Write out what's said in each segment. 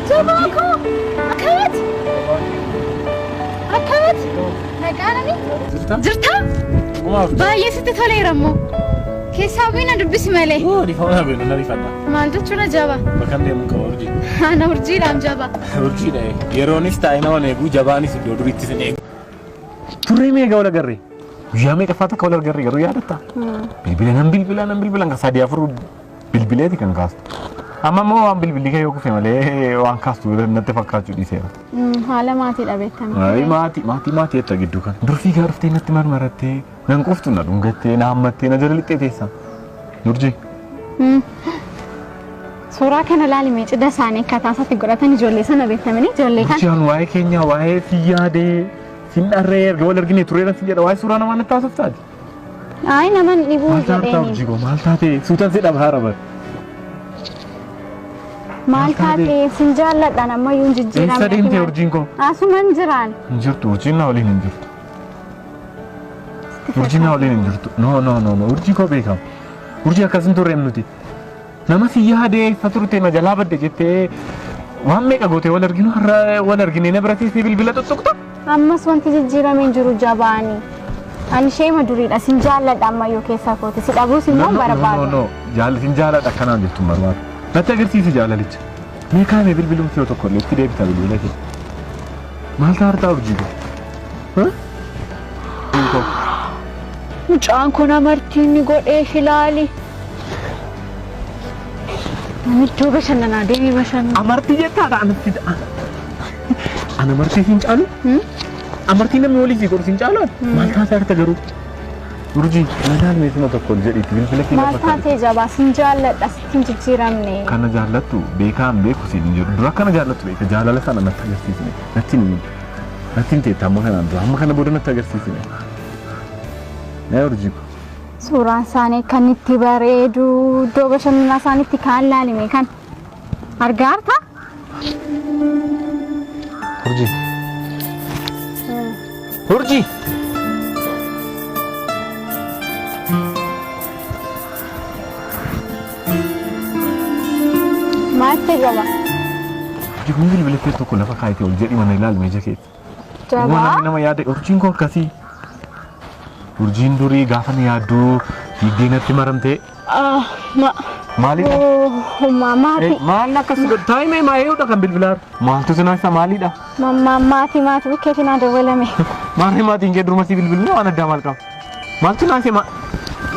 Jabaa koo akkamati? Akkamati? Nagaadhani? Jirta? Jirtaa? Baay'ee sitti toleera immoo. Keessaa bu'ii na dubbisi malee. Dhiifama beenu na rifadha. Maal jechuudha jabaa? Bakka deemu qaba urjii. Ana urjiidhaan jabaa. Urjiidha. Yeroonis taa'ee nama eegu jabaanis iddoo duriitti sin eegu. Turree meeqa wal agarree? Guyyaa meeqaffaa takka wal agarree garuu yaadatta? Bilbila nan bilbila nan bilbila kan sadii afur bilbileeti kan kaastu. Amma immoo waan bilbilli kee yoo kufe malee waan kaastu natti fakkaachuu dhiiseera. Haala maatiidha beekama. Ayi maatii maatii maatii jetta gidduu kana. Dur fiigaa dhuftee natti marmarattee nan quftu na dhungattee na hammattee na jala lixxee teessa. Urjii. Suuraa kana ilaali mee cidha isaanii akkaataa isaatti godhatan ijoollee sana beektamanii ijoollee kan. Urjii waa'ee keenya waa'ee si yaadee sin dharree erga wal argine tureera sin jedha waa'ee suuraa namaa natti haasoftaati. Ayi nama dhibuu Maal taate jedheeni. urjii koo maal taate suutan si dhabaa bara. Maal taate sin jaalladhaan ammayyuu hin jijjiiramne. Eessa deemte urjiin koo? Asuman jiraan. Hin jirtu urjiin na waliin hin jirtu. Urjiin na waliin hin jirtu. No no no no urjii koo beekama. Urjii akkas hin turreem nuti. Nama si yaadee eessa turte na jalaa badde jettee waan meeqa gootee wal arginu har'a wal argine na bira teessee bilbila tuttuqta. Ammas wanti jijiirame hin jiru jabaani. Ani ishee duriidha sin jaalladha ammayyuu keessa kooti si dhabuus immoo No barbaadu. no jaalatin jaaladha akkanaan jettu hin barbaadu. Natti agarsiisi jaalalicha. Mee kaamee bilbiluun yoo tokko illee itti deebita bilbila kee. Maal ta'a urjii koo? Mucaan kun amartii inni godhee ilaali. Namichoo bashannanaa deemee bashannana. Amartii jettaadha anatti. Ana amartii siin caalu? Amartii namni walii sii godhu siin caalu? Maal taate harta garuu? Urjii na jaalmeessi suma tokko jedhiitti bilbila kee Maal lafa taatee jabaa sin jaalladha sitti hin jijjiiramne. Kana jaallattu beekaan beeku siin hin jedhu. Dura kana jaallattu beeka jaalala sana natti agarsiisne. Natti hin natti hin teetta amma kanaan dura amma kana booda natti agarsiisne. Mee urjii ko. Suuraan isaanii kan itti bareedu iddoo bashannanaa isaaniitti kaan laalime kan argaa harta? Urjii. Urjii. Maal ta'e jabaa? Urjii kun bilbila kee tokko lafa kaayitee ol jedhi mana ilaalme ija keessa. Jabaa? Namni nama yaada urjiin koo akkasii. Urjiin durii gaafa na yaadduu fiigdee natti maramtee. Maalidha? Maatii. Maal akkas godhu? Taa'imee maayeedha kan bilbilaa. Maaltu sinaasa maalidha? Maatii maatii bukkeetti naa dawwalame. Maarree maatiin kee duruma si bilbilne waan addaa maal qaba? Maaltu naase maa?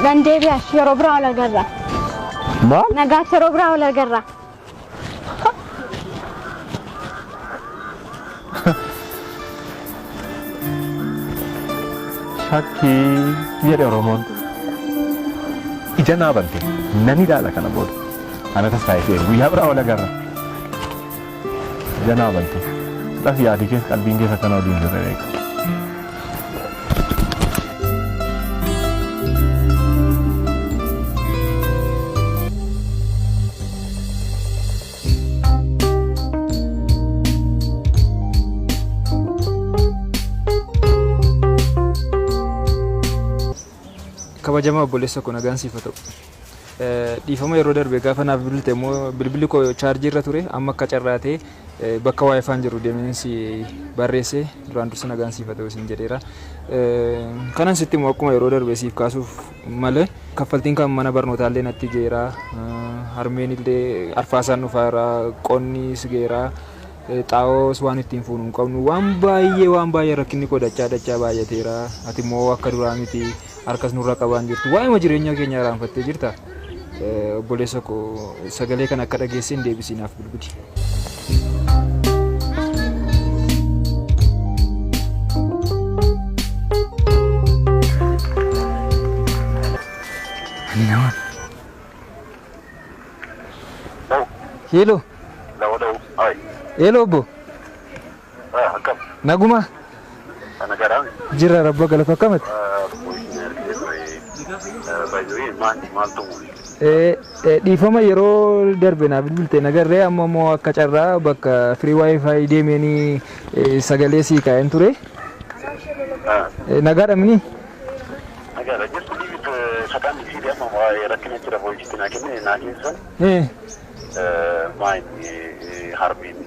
Dandeebi'aa yeroo biraa wal agarra. Maal? Nagaatti yeroo biraa wal agarra. Shakkii jedhe Oromoon. Ija naa bante nan ilaala kana booda. Ana tasfaayee guyyaa biraa wal agarra. Ija naa bante. Dhas yaadi keessa qalbiin keessa kana waliin jirre beeka. Kabajamaa obboleessa koo nagaan siif haa ta'u. Dhiifama yeroo darbe gaafa naaf bilbilte immoo bilbilli koo chaarjii irra ture amma akka carraatee bakka waayifaan jiru deemeen si barreesse duraan dursa nagaan siif haa ta'u siin jedheera. Kanan sitti immoo akkuma yeroo darbe siif kaasuuf malee kaffaltiin kan mana barnootaa illee natti geera harmeen illee arfaasaan dhufaara qonnis geera. Xaa'oos waan ittiin fuunu hin qabnu waan baay'ee rakkinni koo dachaa dachaa baay'ateera ati immoo akka duraa miti harkas nurra qabaan jirtu waa'ee jireenya keenya irraanfattee jirta obboleessa koo sagalee kana akka dhageesseen deebisii naaf bilbili. Hello. Hello obbo. Naguma. Jira rabba galata akkamati? Dhiifama yeroo darbe naa bilbilte nagarree amma immoo akka carraa bakka firii waayifaayi deemeenii sagalee sii kaa'een ture. Nagaadha mini? Nagaadha. Jirtu liivit sataan fi amma rakkina jira voice naa kenne naa geessan. Maayin harmeen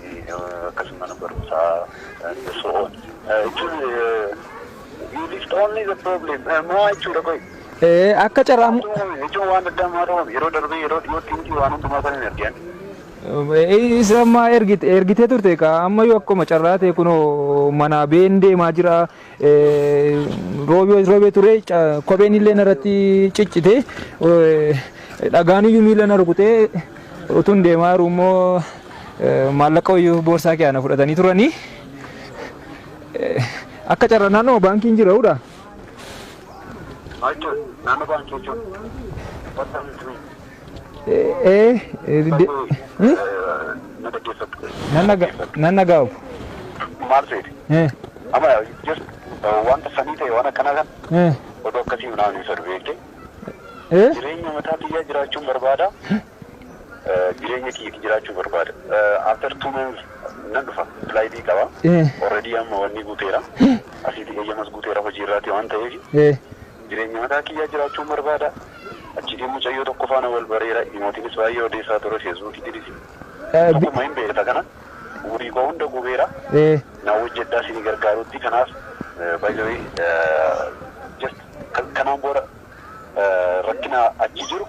akkasuma mana barumsaa and so on. Jechuun you list only the problem. Moo jechuudha qoy. Akka carraa Jechuun waan addaa maal uumame yeroo darbee yeroo dhiyootti miti waan hundumaa kan hin argan. Isa ammaa ergitee turte ka amma yoo akkuma carraa ta'e kunoo mana been deemaa jira. Roobee roobee ture, kopheen illee narratti ciccite, dhagaan iyyuu miila na rukutee utuun deemaa jiru immoo maallaqa iyyuu boorsaa kee ana fudhatanii turanii. Akka carraa naannoo baankiin jira hudha. Maal jechuudha? Naannoo baankii jechuun. What does it mean? Na dhaggeeffadhu. Nan dhaga'u. Maal seeti? Amma just wanta sanii ta'e waan akkanaa kan oduu akkasii naan hin fedhu beekte. Jireenya mataa kiyyaa jiraachuun barbaada. Jireenya kiyya jiraachuu barbaada. After 2 months nan dhufa. Flight qaba. Already amma wanni guuteera. Asitti eeyyamas guuteera hojii irraati waan ta'eef. Jireenya mataa kiyyaa jiraachuun barbaada. Achitti mucayyoo tokko faana wal bareera. Dhimootiinis baay'ee odeessaa ture, Feesbuukiinis. Tokkuma hin beekta kana. Umurii koo hunda gubeera. Na hojjedhaa isinii gargaarutti kanaaf by the way just kanaan booda rakkina achi jiru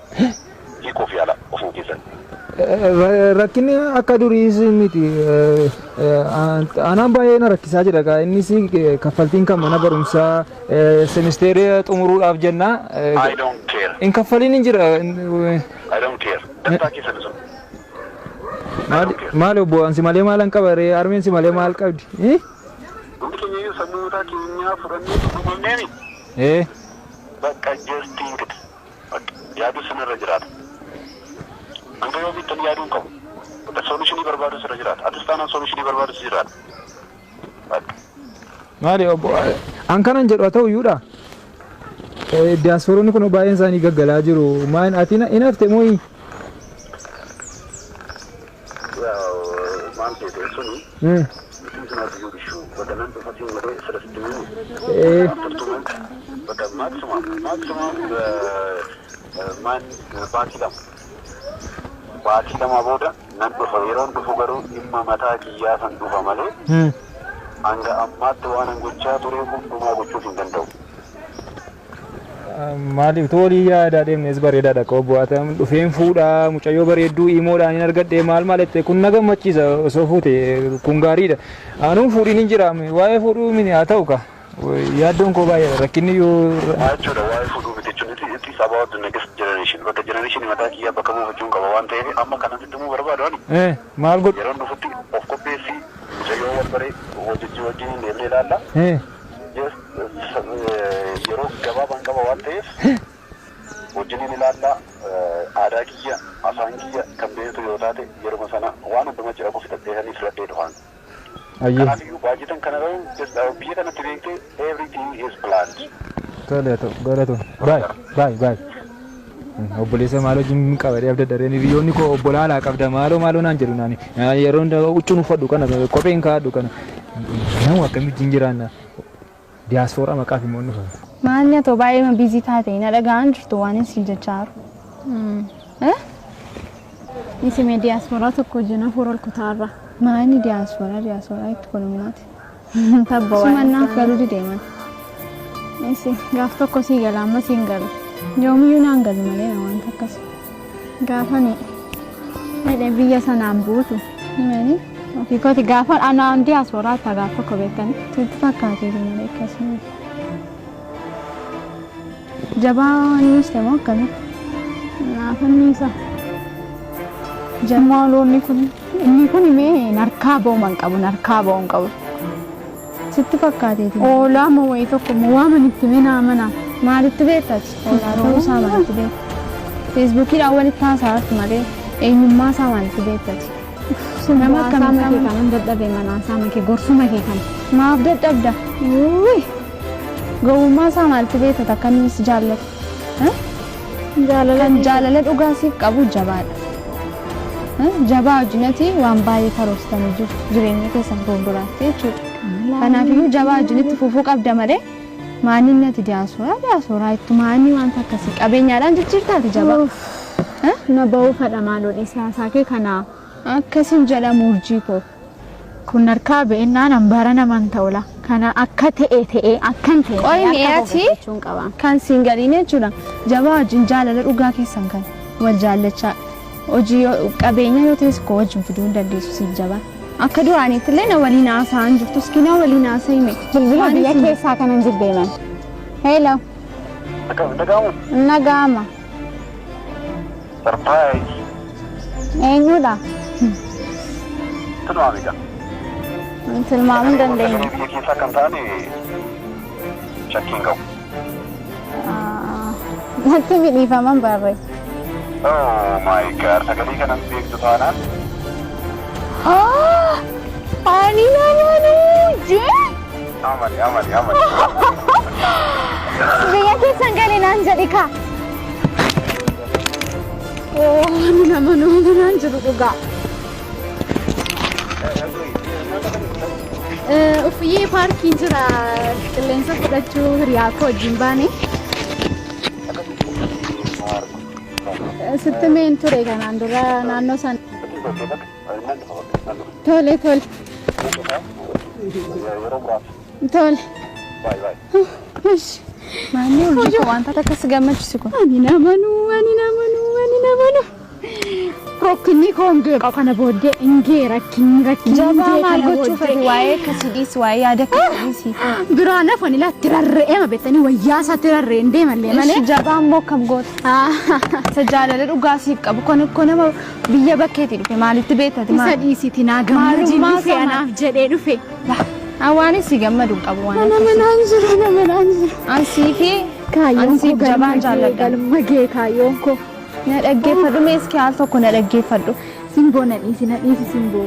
hiikuuf yaala ofuma keessatti. Rakkinni akka duriis miti. Anaan baay'ee na rakkisaa jira. Innis kaffaltiin kan mana barumsaa semisteerii xumuruudhaaf jenna. I don't care. Hin kaffaliin hin jira. I don't care. Dantaa keessan sun. Maali obbo, ansi malee maalan qaba ree? Harmeen si malee maal qabdi? Hundi keenya iyyuu sammuu mataa keenyaa fudhannee dhugumneemi. Bakka just think it. Yaaduu sinirra jiraata. Hanga yoomiittan yaaduu hin qabu. Bakka solution barbaadu sirra jiraata. Atis taanaan solution barbaadu si jiraata. Bakka. Maali obbo, an kanan jedhu haa ta'u iyyuudha. Diyaaspooronni kun baay'een isaanii gaggalaa jiru. Maal ati hin hafte mooyi? Maal ta'e suni it is not your issue. Bakka nan dhufa siin malee sirriitti himu. After 2 months, bakka maximum maan baatii 2. Baatii 2 booda nan dhufa. Yeroon dhufu garuu dhimma mataa kiyyaa san dhufa malee hanga ammaatti waan an gochaa ture hundumaa gochuuf hin danda'u. Maaliif toolii yaadaa deemnes bareedaadha ka obbo ati dhufeen fuudhaa mucayyoo bareedduu imoodhaan hin argadhe maal maal jette, kun na gammachiisa. Osoo fuute kun gaariidha. Anuun fuudhiin hin jira, waa'ee fuudhuu mini haa ta'u ka yaaddoon koo baay'eedha rakkinni yoo. Maal jechuudha waa'ee fuudhuu miti jechuun? It is about the next generation. Bakka generation mataa kiyyaa bakka buufachuun qaba waan ta'eef amma kanan sitti himuu barbaadu ani. Maal godhu? Yeroon dhufutti of qopheessi, mucayyoo wal baree hojjechuu wajjin deemnee ilaalla. Just yeroo gabaabaan qaba waan ta'eef wajjiniin ilaalla. Aadaa kiyya, afaan kiyya kan beektu yoo taate yeruma sana waan hunduma jira qofi fixadhee filadhee dhufaan. Ayyee. Kanaaf iyyuu baay'atan kana ta'u just biyya kanatti beektee everything is planned. Tole, haa ta'u, galatoon. Baay baay baay. Obboleessa maal wajjin qabadee abda dareen hiriyoonni koo obbolaa alaa qabda maaloo maaloo naan jedhu naani. Yeroo hunda huccuun uffadhu kana, kopheen kaa'adhu kana. Nama akkamitti wajjin jiraanna? Diyaaspooraa maqaaf immoo dhufa. Maal nyaatoo baay'ee busy taate na dhaga'an jirtu waan isin jechaa jiru. Isimee diyaaspooraa tokko wajjin hafuura ol kutaarra. Maali diyaaspooraa diyaaspooraa itti kolumnaati? Tabba waa'ee. Simannaaf galuu dideeman. Isi gaaf tokko sii gala, amma siin galu. Yoomiyyuu naan galu malee na wanta akkas. Gaafani dhedhe biyya sanaan buutu. Himani ofii kooti gaafa anaan diyaaspooraa ta'a gaaf tokko beektani. Sitti fakkaateetu malee akkasuma. Jabaa anniiste moo akkamitti? Naaf anniisa. Maaloo inni kun inni kun mee narkaa ba'uman qabu, narkaa ba'uun qabu. Sitti fakkaateeti. Oolaa moo wayii tokko moo waaman itti mee naa mana. Maalitti beektati? Oolaa ta'uu isaa maalitti beekta? Feesbuukiidhaan walitti haasa'aatti malee eenyummaa isaa maalitti beektati? Nama akkamitti kee kanan dadhabe, manaasaa makee gorsuma kee kana. Maaf dadhabda? Wuuyi! Gowwummaa isaa maalitti beektata akka inni si jaallatu? Kan jaalala dhugaa siif qabu jabaadha. Jabaa wajjinati waan baay'ee karoorstanii jirtu jireenya keessan fuulduraatti jechuudha. Kanaafiyyuu jabaa wajjinitti fufuu qabda malee maanni ati diyaaspooraa diyaaspooraa itti maanni wanta akkasii qabeenyaadhaan jijjiirtaati jabaa. Na ba'uu fedha maaloo dhiisaa isaa kee kana. Akkasin jedhamu urjii koo. Kun harkaa ba'ennaan hambara naman ta'ula. Kana akka ta'e ta'e akkan ta'e. Qoy mi'aati kan siin galiin jechuudha. Jabaa wajjin jaalala dhugaa keessan kan wal jaallachaa hojii qabeenya yoo ta'es koo wajjin fiduu hin dandeessu siin jabaa. Akka duraaniitti illee na waliin haasa'an jirtu iski na waliin haasa'ime. Bilbila biyya keessaa kanan jibbeeman. Hello. Akkam nagaamu? Nagaama. Surprise. Eenyudha? Tilmaamidha. Tilmaamuu hin dandeenye. Biyya keessaa kan taane shakkii hin qabu. Natti midhiifaman barree. Oh my God, sagalee kanan beektu taanaan. Ani namanuu jee. Amani, amani, amani. Biyya keessan galee naan jedhi kaa. Oh, ani namanuu naan jiru dhugaa. Uffiyee paarkiin jira qilleensa fudhachuu hiriyaa koo wajjin baane. Sitti meen ture kanaan dura naannoo sana. Tole tole. Tole. Maanni urjii koo wanta akkas gammachiisu kun. Ani namanuu ani namanuu ani namanuu. Rakkinni koo hin geeru kana booddee hin gee rakkinni rakkinni. Jabaa maal gochuu fedhi waa'ee akkasii dhiisi waa'ee yaada akkasii dhiisi. Biraan hafan ilaatti rarra'ee ma beektanii wayyaa isaatti rarra'een deemallee malee. Jabaa immoo akkam goota? Isa jaalala dhugaa siif qabu kun akkoo nama biyya bakkeetii dhufe maalitti beektati Isa dhiisiti naa gammachiin dhufe anaaf jedhee dhufe. Waan si gammadu hin qabu waan Nama naan jiru nama naan jiru. Ansii fi Kaayyoon koo jabaan jaalladha. Galma gee kaayyoon koo. Na dhaggeeffadhu meeskii al tokko na dhaggeeffadhu. Simboo na dhiisi na dhiisi simboo.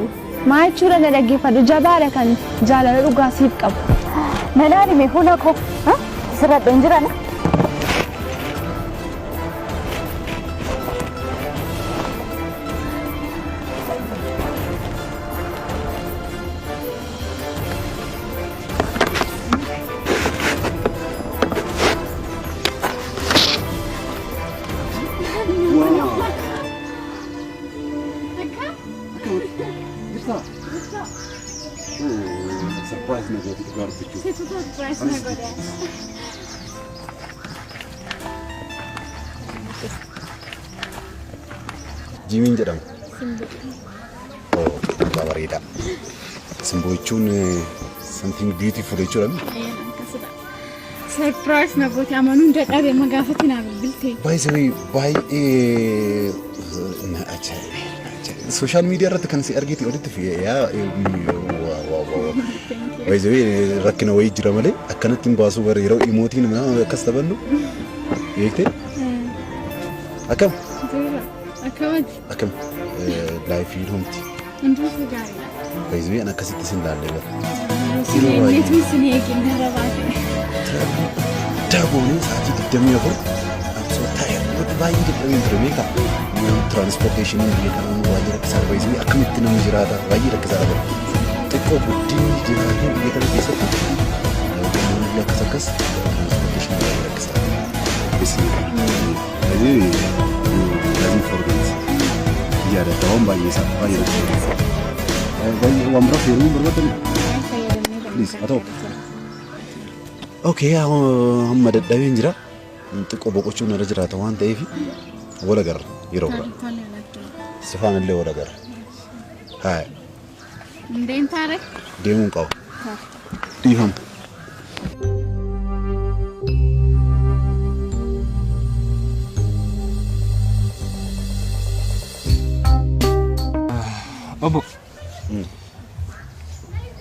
Maa jechuudha na dhaggeeffadhu jabaadha kan jaalala dhugaa siif qabu. Na laali fuula koo sirradheen jira na. Surprise na goote dhugaa dubbachuu. Surprise na godhe. Jiimiin jedhama. Oh, maqaa bareedaa. Simboo jechuun something beautiful jechuudha. Surprise na goote amanuun dadhabe magaafatti naa bilbilte. By the way, baay'ee na ajaa'ibe. Social media irratti kan si argite olitti fi yaa waa waa waa. By the way, rakkina wayii jira malee akkanatti hin baasuu bara yeroo imootiin akkas taphannu. Beektee? Akkam? Akkamati? Akkam? Laayifii homti. Hundumtuu gaariidha. By the way, an akkasitti sin laallee bara. Sineenyeetu sin eegin irra baate. Daboonee sa'aatii 24 I'm so tired. Baay'ee dadhabeen ture beekaa. Transporteeshiniin biyya kanaa baay'ee rakkisaadha. By the way, akkamitti namni jiraata baay'ee rakkisaadha bara. Xiqqoo guddinni jiraatee biyya kana keessatti namoonni akkas akkas transporteeshinii baay'ee rakkisaadha. By the way, doesn't forget. Yaadata waan baay'ee isaa baay'ee rakkisaadha. Baay'ee waan biraa fayyadamuu barbaadani? Please, haa ta'u. Okay, amma dadhabeen jira. Xiqqoo boqochuun irra jiraata waan ta'eef wal agarra yeroo biraa. Sifaan illee wal agarra. Haa. Deemtaa ree? Deemuun qaba. Dhiifama. Obbo.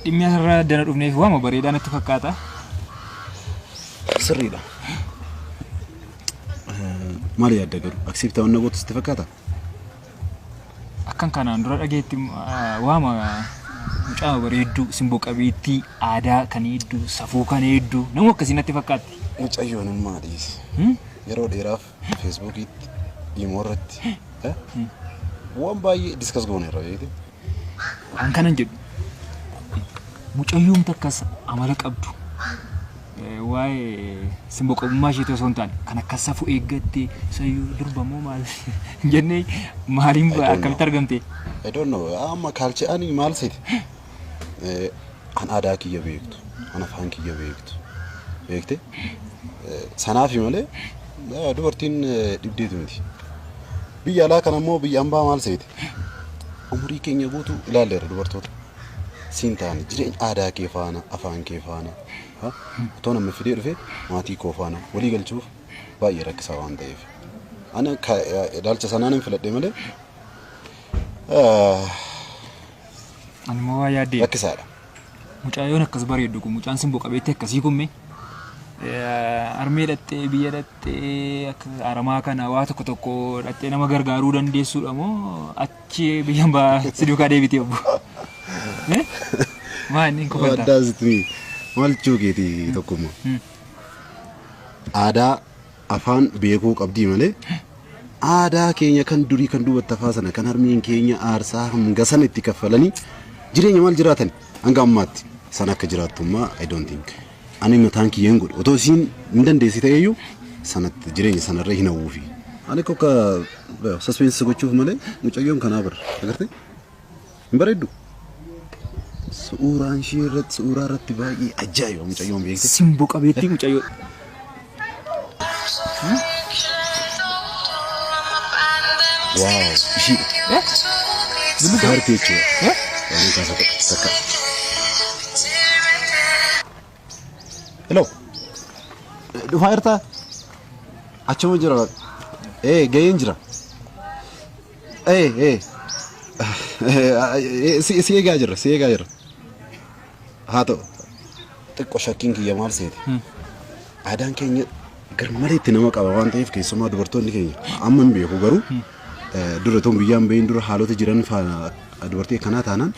Dhimmi asirraa dana dhufneef waama bareedaa natti fakkaata. Sirriidha. Maal yaadda garuu? Accept waan na gootu sitti fakkaata? Akkan kanaan dura dhageetti waama mucaa bareedduu simboo qabeettii aadaa kan hedduu safuu kan hedduu nama akkasii natti fakkaatti. Mucayyoon immoo dhiisi. Yeroo dheeraaf Feesbuukiitti, Imoo irratti waan baay'ee discuss goone irra beekte. An kanan jedhu mucayyoon takkas amala qabdu Waa'ee simboo qabummaa isheetii osoo hin taane kan akka safuu eeggatte sayyuu durba moo maal jennee maaliin akkamitti argamte? I don't know. Amma culture ani maal seeti? An aadaa kiyya beektu, an afaan kiyya beektu. Beekte? Sanaafi malee dubartiin dhibdeetu miti. Biyya alaa kana immoo biyya ambaa maal seeti? Umurii keenya guutuu ilaalleerra dubartoota. Siin taane jireenya aadaa kee faana, afaan kee faana. Otoo namni fidee dhufe maatii koo faana walii galchuuf baay'ee rakkisaa waan ta'eef. Ani ilaalcha sanaan hin filadhe malee Ani immoo waa yaaddee. Rakkisaadha. Mucayyoon akkas bareeddu kun, mucaan simboo qabeetti akkasii kun, mee armee dhattee, biyya dhattee, akka aramaa kana waa tokko tokko dhattee nama gargaaruu dandeessuudha moo achi biyya hambaa si duukaa deebitee obbo? Maa inni hin kofaltaa? Addaa sitti maal jechuu keeti tokkummaa? Aadaa afaan beekuu qabdii malee aadaa keenya kan durii kan duubatti hafaa sana kan harmeen keenya aarsaa hanga sana itti kaffalanii jireenya maal jiraatan hanga ammaatti sana akka jiraattummaa I don't think. Ani mataan kiyyeen godhu otoo isiin hin dandeessi ta'eyyuu sanatti jireenya sanarra hin hawwuufi. Ani akka suspense gochuuf malee mucayyoon kanaa bara agartee hin bareeddu. Suuraan ishee irratti suuraa irratti baay'ee ajaa'iba mucayyoon beekte. Simboo qabeettii mucayyoo. Wow, ishiidha. Gaartii jechuudha. Waan kaasa takka. Hello. Dhufaa jirtaa? Achuma jira. Gaheen jira. Si eegaa jirra, si eegaa jirra. Haa ta'u. Xiqqoo shakkiin kiyya maal seete? Aadaan keenya garmaleetti nama qaba waan ta'eef keessumaa dubartoonni keenya amma hin beeku garuu dura toon biyyaan bahin dura haalota jiran faana dubartii akkanaa taanaan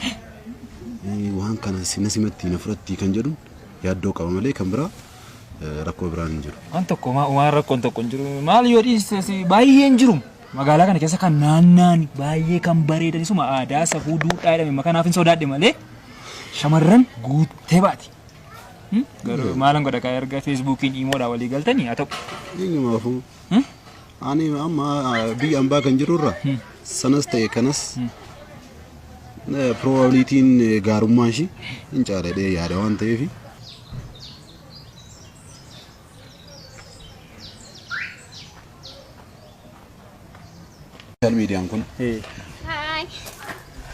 waan kana na simatti na fudhatti kan jedhu yaaddoo qaba malee kan biraa rakkoo biraan hin jiru. Waan tokko waan rakkoon tokko hin jiru. Maal yoo dhiiste baay'een jiru. Magaalaa kana keessa kan naannaan baay'ee kan bareedan isuma aadaa safuu duudhaa jedhame kanaaf hin sodaadhe malee shamarran guuttee baati. Garuu maalan godha kaa erga Facebookiin imoodhaa walii galtanii haa ta'u. Eenyumaafuu ani amma biyya ambaa kan jirurra sanas ta'e kanas probabilityn gaarummaa ishii hin caaladhee yaada waan ta'eef. Social mediaan kun. Hi.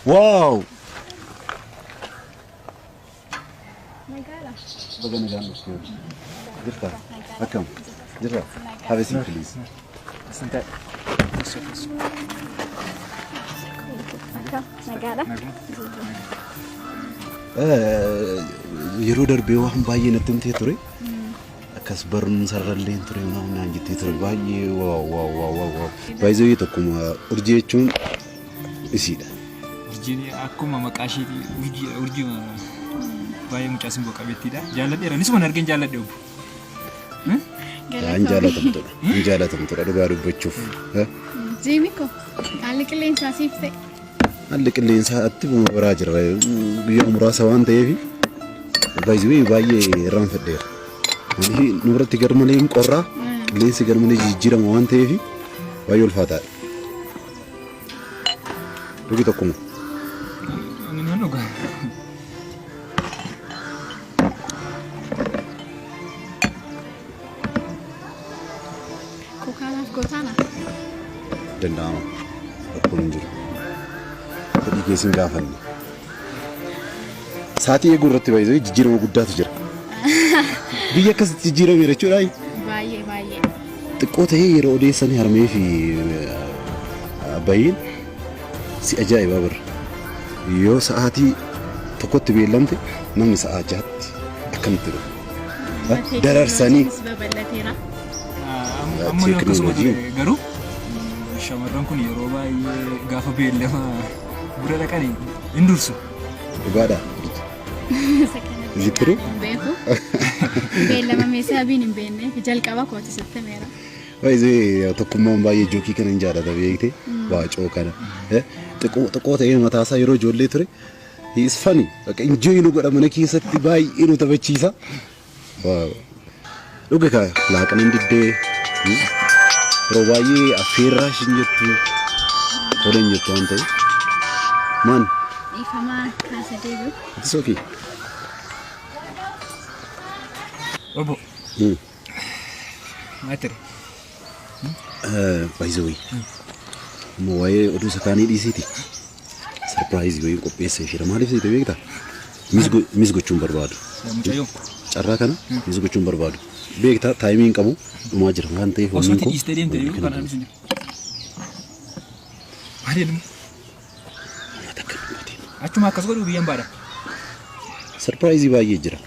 Wow! Nagaadha. Baga nagaan dhufte. Jirta? Akkam? Jirta? Have a seat, please. Asantaa. Akkam? Nagaadha. Yeroo darbee waan baay'ee natti himtee ture. Akkas barumsarrallee ture maal naan jettee ture baay'ee wow wow wow wow wow. Baay'ee tokkuma urjii jechuun isiidha. Urjiin akkuma maqaa isheetii urjiidha. Urjii baay'ee mucaa simboo qabeettiidha. Jaalladheera. Nisuma argeen jaalladhe obbo. Hin jaalatamtudha. Hin jaalatamtudha dhugaa dubbachuuf. Jiimiko, haalli qilleensaa siif ta'e. Haalli qilleensaa atti biraa jira. Guyyaa muraasa waan ta'eef baay'ee baay'ee irraanfadheera. Nu biratti garmalee hin qorraa, qilleensi garmalee jijjiirama waan ta'eef baay'ee ulfaataadha. Dhugi tokkuma. Inni nan dhuga. Kookaanaaf gootaana. Danda'ama. Rakkoon hin jiru. Fedhii keessi hin gaafanne. Saatii eeguu irratti baay'ee jijjiirama guddaatu jira. Biyya akkasitti jijjiirame jechuudha. Baay'ee baay'ee. Xiqqoo ta'ee yeroo odeessanii harmee fi abbayyiin si ajaa'ibaa birra. Yoo sa'aatii tokkotti beellamte namni sa'aa 6tti akkamitti dhufa? Dararsanii. Babal'ateera. Amma yoo akkasuma Teekinooloojiin. ture garuu shamarran kun yeroo baay'ee gaafa beellama bira dhaqanii hin dursu. Dhugaadha. Isa kanatti Is it true? hin beeku. Beellama meeshaa biin hin beekne jalqaba kooti sitti meera. Baay'ee tokkummaan baay'ee joke kana hin jaalata beekte baacoo kana. Xiqqoo xiqqoo ta'ee mataasaa yeroo ijoollee ture. He is funny. Bakka enjoy nu godha mana keessatti baay'ee nu taphachiisa. Wow. Dhuge kaa laaqana hin diddee. Yeroo baay'ee affeerraa ishin jettu tola hin jettu waan ta'eef. Maan? Dhiifamaa kaasa deebi'u. It's okay. Obbo. Maal ture? By the way, amma waa'ee oduu isa kaanii dhiisiiti. Surprise wayii qopheessee jira. Maaliif seete beektaa? Miss gochuun barbaadu. Mucayyoo. Carraa kana miss gochuun barbaadu. Beektaa time hin qabu dhumaa jira waan ta'eef Osoo wanni ati koo dhiistee deemte iyyuu kanaan isin jiru. Maal jedhamu? Achuma akkas godhu biyyaan baadha. Surprise baay'ee jira.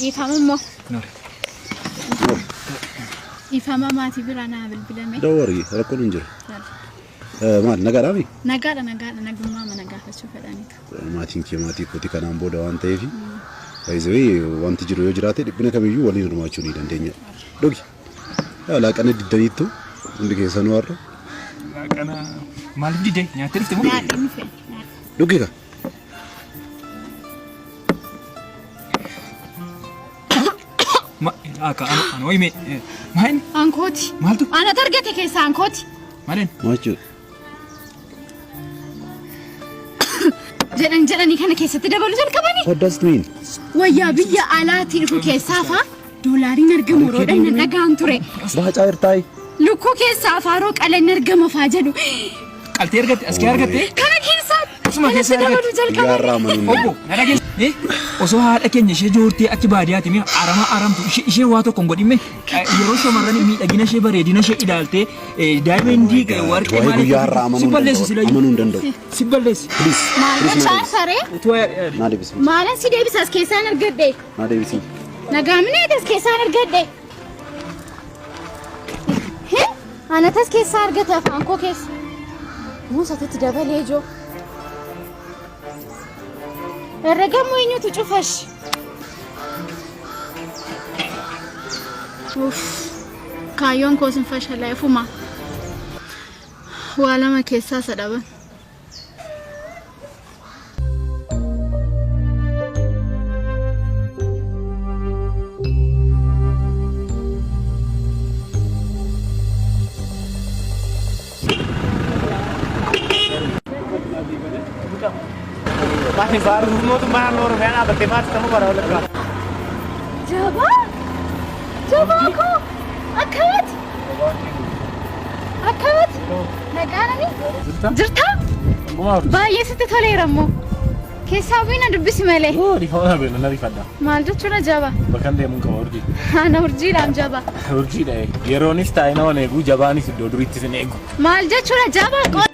Dhiifama immoo. Noore. Dhiifama maatii biraa naa bilbilame. Don't worry, rakkoon hin jiru. Maal nagaadhaami? Nagaadha nagaadha nagummaa mana gaafachuu fedhaniitu. Maatiin kee maatii kooti kanaan booda waan ta'eef by the way wanti jiru yoo jiraate dhiphina kamiyyuu waliin hirmaachuu ni dandeenya. Dhugi. Laaqana diddaniittu hundi keessanuu har'a. Laaqana maaliif didde? Nyaattee dhufte moo? Nyaadhee dhufe. Dhugi ka. Ma akka anu wayime maal Ankooti. Maaltu? Anatu argate keessaa ankooti. Maaleen? Maal jechuudha? Jedhan jedhanii kana keessatti dabaluu jalqabanii. What does it mean? Wayyaa biyya alaatii dhufu keessaa faa doolaariin argamu yeroo dhannan dhagaan ture. Baacaa irtaayi. Lukkuu keessaa faaroo qalan argama faa jedhu. Qaltee argatte as kee argatte? Kana keessaa Asuma keessaa kanatti argatte. dabaluu jalqabanii. Guyyaa irraa amanuun. Obbo, na dhageesse. Osoo haadha keenya ishee joortee achi baadiyyaati mee aramaa aramtu ishee ishee waa tokko hin godhinme yeroo shamarran miidhagina ishee bareedina ishee ilaaltee diamond warqee Waa'ee guyyaa har'aa si amanuu hin balleessi danda'u. silayyuu Amanuu hin danda'u. si balleessi. Please. Maal Please na gochaa deebisi. saree? Utuu waa'ee Na deebisi. Maalan si deebisa as keessaan argadhe. Na deebisi. Nagaamni as keessaan argadhe. Anatas keessaa argate afaan koo keessa. Muusatutti dabalee joo. Herregamoo eenyutu cufash? Uff. Kaayyoon koos hin fashalaa'e fuma. Waa lama keessaa isa dhaban. Jabaa! Jabaa koo! Akkamati? Akkamati? Nagaanani? Jirtaa? Baay'ee sitti toleera immoo. Keessaa bu'ii na dubbisi malee. Maal jechuudha jabaa? Bakkan deemuun qaba urjii. Ana urjiidhaan jabaa. Urjiidha. Yeroonis taa'ee nama eegu jabaanis iddoo duriitti sin eegu. Maal jechuudha jabaa?